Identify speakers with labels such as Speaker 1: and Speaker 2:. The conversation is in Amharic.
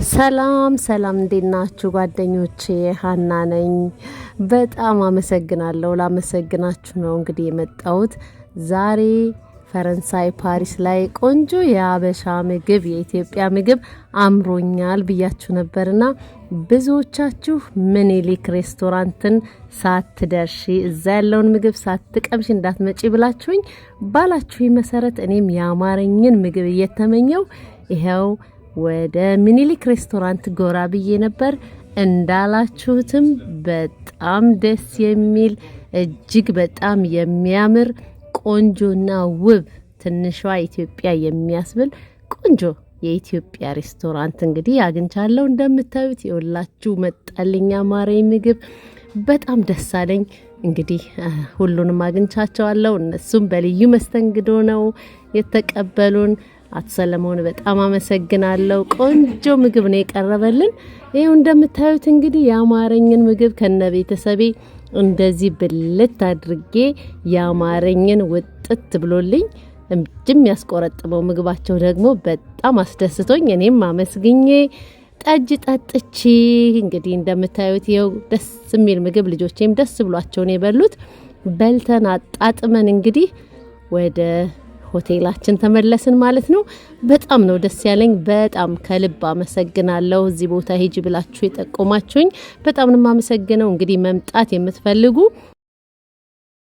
Speaker 1: ሰላም ሰላም፣ እንዴት ናችሁ ጓደኞቼ? ሀና ነኝ። በጣም አመሰግናለሁ። ላመሰግናችሁ ነው እንግዲህ የመጣሁት ዛሬ ፈረንሳይ ፓሪስ ላይ ቆንጆ የአበሻ ምግብ የኢትዮጵያ ምግብ አምሮኛል ብያችሁ ነበርና ብዙዎቻችሁ ምኒልክ ሬስቶራንትን ሳትደርሺ እዛ ያለውን ምግብ ሳትቀምሺ እንዳትመጪ ብላችሁኝ ባላችሁ መሰረት እኔም የአማረኝን ምግብ እየተመኘው ይኸው ወደ ምኒልክ ሬስቶራንት ጎራ ብዬ ነበር። እንዳላችሁትም በጣም ደስ የሚል እጅግ በጣም የሚያምር ቆንጆና ውብ ትንሿ ኢትዮጵያ የሚያስብል ቆንጆ የኢትዮጵያ ሬስቶራንት እንግዲህ አግኝቻለሁ። እንደምታዩት የወላችሁ መጣልኝ አማረኝ ምግብ በጣም ደስ አለኝ። እንግዲህ ሁሉንም አግኝቻቸዋለሁ። እነሱም በልዩ መስተንግዶ ነው የተቀበሉን። አቶ ሰለሞን በጣም አመሰግናለሁ። ቆንጆ ምግብ ነው የቀረበልን። ይኸው እንደምታዩት እንግዲህ የአማረኝን ምግብ ከነ ቤተሰቤ እንደዚህ ብልት አድርጌ የአማረኝን ውጥት ብሎልኝ እጅ የሚያስቆረጥመው ምግባቸው ደግሞ በጣም አስደስቶኝ እኔም አመስግኜ ጠጅ ጠጥቼ እንግዲህ እንደምታዩት ይኸው ደስ የሚል ምግብ ልጆቼም ደስ ብሏቸውን የበሉት በልተን አጣጥመን እንግዲህ ወደ ሆቴላችን ተመለስን ማለት ነው። በጣም ነው ደስ ያለኝ። በጣም ከልብ አመሰግናለሁ። እዚህ ቦታ ሂጂ ብላችሁ የጠቆማችሁኝ በጣም ነው የማመሰግነው። እንግዲህ መምጣት የምትፈልጉ